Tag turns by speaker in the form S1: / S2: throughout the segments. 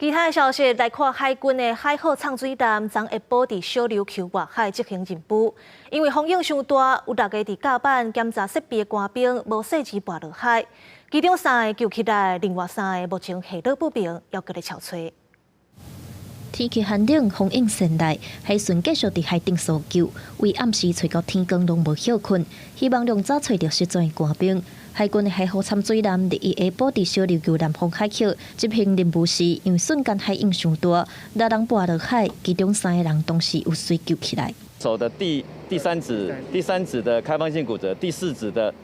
S1: 其他的消息來看，海軍的海虎摠水艦昨下晡佇小琉球外海執行任務，因為風湧傷大，有六個佇甲板檢查設備的官兵無細緻跋落海，其中三个救起來，另外三个目前下落不明，猶閣咧搜揣。
S2: 天氣寒冷，風湧前來，海巡繼續佇海頂搜救，為暗時揣到天光攏無歇睏，希望量早揣著失蹤的官兵。海軍的海虎摠水艦禮一下晡佇小琉球南方海域執行任務時，因為瞬間海湧傷大，六人跋落海，其中三个人當時有隨救起來。
S3: 手的第三指的開放性骨折，第四指的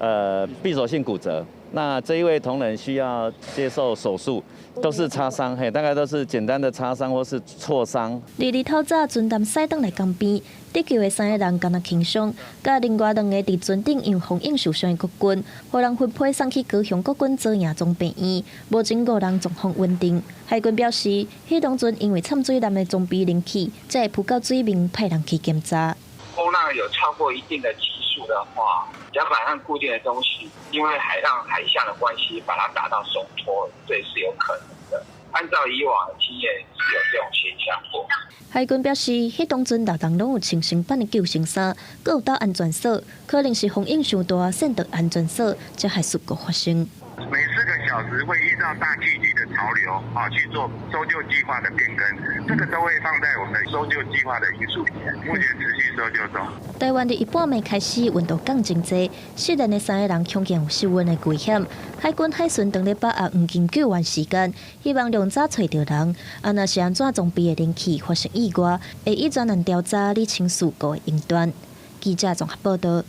S3: 閉鎖性骨折。那這一位同仁需要接受手術，都是擦傷，嘿，大概都是簡單的擦傷或是挫傷。
S2: 禮二透早，船艦駛轉來江邊，得救的三个人敢若輕傷，佮另外兩个佇船頂因風湧受傷的國軍，予人分批送去高雄國軍左營總病院，目前五人狀況穩定。海軍表示，彼當陣因為摠水艦的裝備冷氣，才會浮到水面，派人去檢查。
S4: 風浪有超過一定的級數的話，甲板上固定的東西，因為海浪海象的關係，把它打到鬆脫，這也是有可能的。按照以往的經驗，是有這種現象過。
S2: 海軍表示，彼當陣六人攏有穿新版的救生衫，閣有兜安全鎖，可能是風湧傷大，旋著安全鎖，才害事故發生。
S5: 每4個小時會依照大氣局的潮流啊去做搜救計劃的變更，這個都會放在我們的搜救計劃的因素裡面。目前持續搜救中。
S2: 台灣佇一半暝開始溫度降真濟，失聯的三個人恐驚有失溫的危險。海軍海巡當咧把握黃金救援時間，希望量早揣著人。啊，若是按怎裝備的冷氣發生意外，會以專案調查理清事故的爭端。記者綜合報道。